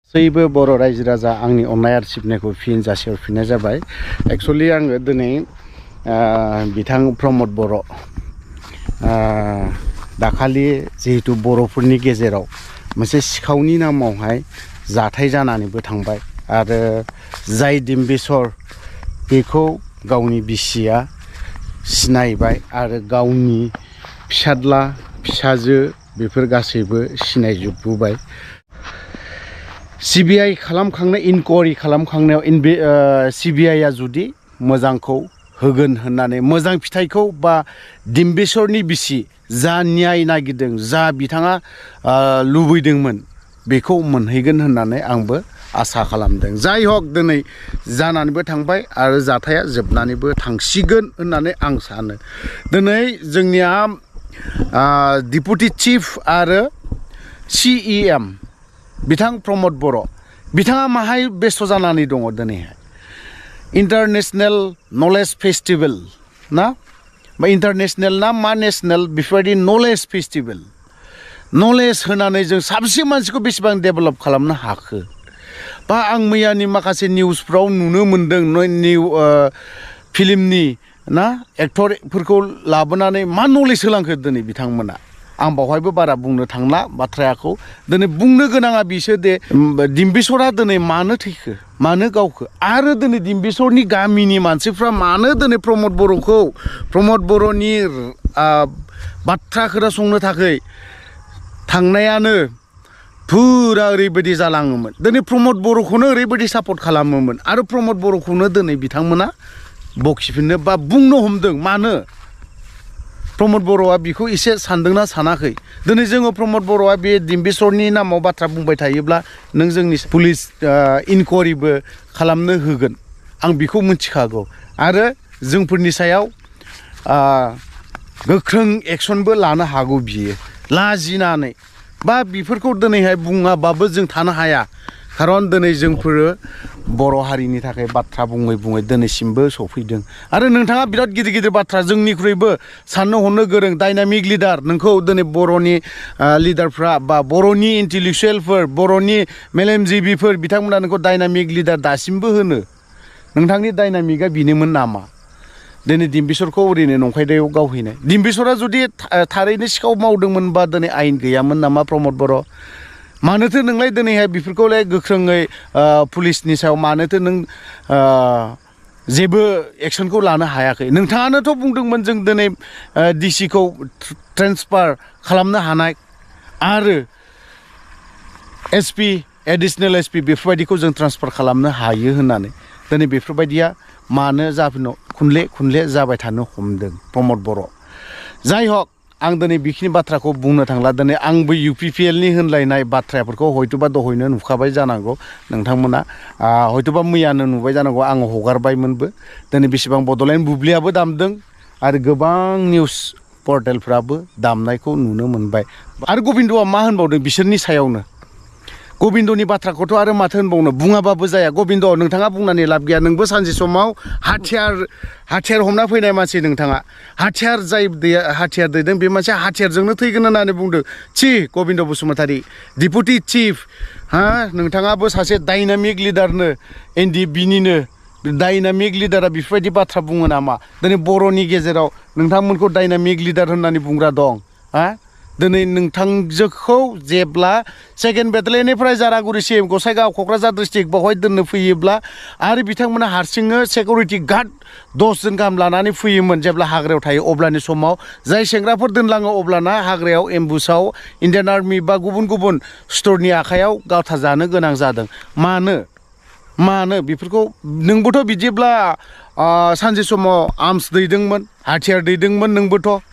गासैबो बर' रायजो राजा आंनि अननाय आरो सिबिनायखौ फिन जासिहरफिननाय जाबाय। एक्चुअली आङो दिनै बिथां प्रमद बर' दाखालि जिहेतु बर'फोरनि गेजेराव मोनसे सिखावनि नामावहाय जाथाय जानानैबो थांबाय आरो जाय दिम्बेसर बेखौ गावनि बिसिया सिनायबाय आरो गावनि फिसाज्ला फिसाजो बेफोर गासैबो सिनायजोबबोबाय। CBI खालामखांनाय इनकुवारि खालामखांनायाव CBI आ जुदि मोजांखौ होगोन होननानै मोजां फिथाइखौ बा दिम्बेसरनि बिसि जा न्याय नागिरदों जा बिथाङा लुबैदोंमोन बेखौ मोनहैगोन होननानै आंबो आसा खालामदों। जाय हक दिनै जानानैबो थांबाय आरो जाथाया जोबनानैबो थांसिगोन होननानै आं सानो। दिनै जोंनिया डिपुटि चिफ आरो CEM बिथां प्रमद बर' बिथाङा माहाय बेस्थ' जानानै दङ दिनैहाय इन्टारनेशनेल नलेज फेस्टिभेल ना बा इन्टारनेशनेल ना मा नेशनेल बेफोरबायदि नलेज फेस्टिभेल नलेज होनानै जों साबसे मानसिखौ बेसेबां डेभेलप खालामनो हाखो बा आं मैयानि माखासे निउसफ्राव नुनो मोन्दों फिल्मनि ना एक्टरफोरखौ लाबोनानै मा नलेज होलांखो दिनै बिथांमोना आं बावहायबो बारा बुंनो थांला बाथ्राखौ दिनै बुंनो गोनाङा बिसो दे दिम्बेसरा दिनै मानो थैखो मानो गावखो आरो दिनै दिम्बेसरनि गामिनि मानसिफ्रा मानो दिनै प्रमद बर'नि बाथ्रा खोनासंनो थाखाय थांनायानो फुरा ओरैबायदि जालाङोमोन। दिनै प्रमद बर'खौनो ओरैबायदि सापर्ट खालामोमोन आरो प्रमद बर'खौनो दिनै बिथांमोना बखिफिननो बा बुंनो हमदों। मानो प्रमद बर'आ बिखौ एसे सानदोंना सानाखै? दिनै जोङो प्रमद बर'आ बे दिम्बेसरनि नामाव बाथ्रा बुंबाय थायोब्ला नों जोंनि पुलिस इनकुवारिबो खालामनो होगोन आं बेखौ मिथिखागौ आरो जोंफोरनि सायाव गोख्रों एक्सनबो लानो हागौ बियो लाजिनानै बा बेफोरखौ दिनैहाय बुङाबाबो जों थानो हाया। खारन दिनै जोंफोरो बर' हारिनि थाखाय बाथ्रा बुङै बुङै दिनैसिमबो सफैदों आरो नोंथाङा बिराद गिदिर गिदिर बाथ्रा जोंनिख्रुइबो साननो हनो गोरों डायनामिक लिडार नोंखौ दिनै बर'नि लिडारफ्रा बा बर'नि इन्टेलेक्सुयेलफोर बर'नि मेलेमजिबिफोर बिथांमोना नोंखौ डायनामिक लिडार दासिमबो होनो। नोंथांनि डायनामिकआ बेनोमोन नामा? दिनै दिम्बेसरखौ ओरैनो नंखायदायाव गावहैनाय दिम्बेसरा जुदि थारैनो सिखाव मावदोंमोनबा दिनै आयेन गैयामोन नामा प्रमद बर'? मानोथो नोंलाय दिनैहाय बेफोरखौलाय गोख्रोङै पुलिसनि सायाव मानोथो नों जेबो एक्सनखौ लानो हायाखै? नोंथाङानोथ' बुंदोंमोन जों दिनै डिसिखौ ट्रेन्सफार खालामनो हानाय आरो SP एडिसनेल SP बेफोरबायदिखौ जों ट्रान्सफार खालामनो हायो होननानै दिनै बेफोरबायदिया मानो जाफिनो खनले जाबाय थानो हमदों प्रमद बर'? जाय हक आं दिनै बेखिनि बाथ्राखौ बुंनो थांला। दिनै आंबो UPPLनि होनलायनाय बाथ्राफोरखौ हयथ'बा दहयनो नुखाबाय जानांगौ नोंथांमोना हयथ'बा मैयानो नुबाय जानांगौ आङो हगारबायमोनबो। दिनै बेसेबां बड'लेण्ड बुब्लियाबो दामदों आरो गोबां निउस पर्टेलफ्राबो दामनायखौ नुनो मोनबाय। आरो गबिन्दआ मा होनबावदों बिसोरनि सायावनो? गबिन्दनि बाथ्राखौथ' आरो माथो होनबावनो बुङाबाबो जाया। गबिन्द नोंथाङा बुंनानै लाब गैया। नोंबो सानसे समाव हाथियार हमना फैनाय मानसि नोंथाङा हाथियार दैदों बे मानसिया हाथियारजोंनो थैगोन होननानै बुंदों। गबिन्द बसुमतारी डिपुटि चिफ नोंथाङाबो सासे डायनामिक लिडारनो NDBनिनो डायनामिक लिडारा बेफोरबायदि बाथ्रा बुङो नामा? दिनै बर'नि गेजेराव नोंथांमोनखौ डायनामिक लिडार होननानै बुंग्रा दं। दिनै नोंथांजोखौ जेब्ला सेकेन्ड बेटालियननिफ्राय जारागुरिसिम गसाइगाव क'क्राझार डिस्ट्रिक्ट बावहाय दोननो फैयोब्ला आरो बिथांमोना हारसिंनो सिकिउरिटि गार्ड 10 जन गाहाम लानानै फैयोमोन जेब्ला हाग्रायाव थायो अब्लानि समाव जाय सेंग्राफोर दोनलाङो अब्लाना हाग्रायाव एम्बुसाव इन्डियान आर्मि बा गुबुन स्टरनि आखायाव गावथारजानो गोनां जादों। मानो बेफोरखौ नोंबोथ' बिदिब्ला सानसे समाव आर्मस दैदोंमोन हाथियार दैदोंमोन नोंबोथ'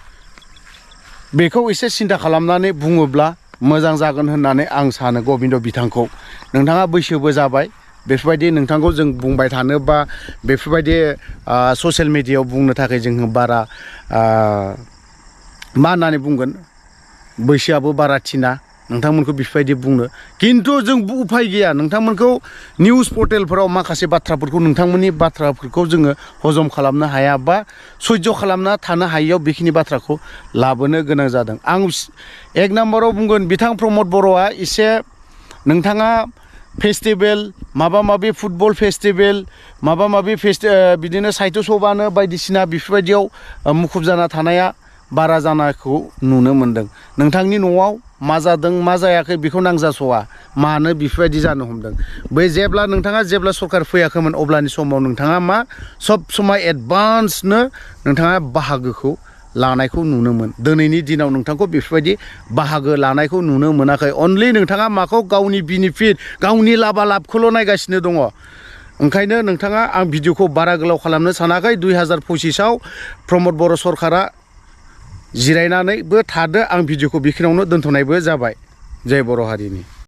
बेखौ एसे सिन्था खालामनानै बुङोब्ला मोजां जागोन होननानै आं सानो। गबिन्द बिथांखौ नोंथाङा बैसोबो जाबाय बेफोरबायदि नोंथांखौ जों बुंबाय थानो बा बेफोरबायदि ससियेल मिडियायाव बुंनो थाखाय जोङो बारा मा होननानै बुंगोन बैसोआबो बारा थिना नोंथांमोनखौ बेफोरबायदि बुंनो। खिन्थु जों उफाय गैया नोंथांमोनखौ निउस पर्टेलफोराव माखासे बाथ्राफोरखौ नोंथांमोननि बाथ्राफोरखौ जोङो हजम खालामनो हाया बा सैज्य खालामना थानो हायियाव बेखिनि बाथ्राखौ लाबोनो गोनां जादों। आं 1 नाम्बाराव बुंगोन बिथां प्रमद बर'आ एसे नोंथाङा फेस्टिभेल माबा माबि फुटबल फेस्टिभेल माबा माबि बिदिनो साहित्य सभानो बायदिसिना बेफोरबायदियाव मुखुब जाना थानाया बारा जानायखौ नुनो मोनदों। नोंथांनि न'आव मा जादों मा जायाखै बेखौ नांजास'आ मानो बेफोरबायदि जानो हमदों। बै नोंथाङा जेब्ला सरकार फैयाखैमोन अब्लानि समाव नोंथाङा मा सब समाय एडभान्सनो नोंथाङा बाहागोखौ लानायखौ नुनो मोन। दिनैनि दिनाव नोंथांखौ बेफोरबायदि बाहागो लानायखौ नुनो मोनाखै। अनलि नोंथाङा माखौ गावनि बेनिफिट गावनि लाबखौल' नायगासिनो दङ। ओंखायनो नोंथाङा आं भिडिअखौ बारा गोलाव खालामनो सानाखै। 2025आव प्रमद बर' सरकारा जिरायनानैबो थादो। आं भिडिअखौ बेखिनियावनो दोनथ'नायबो जाबाय। जय बर' हारिनि।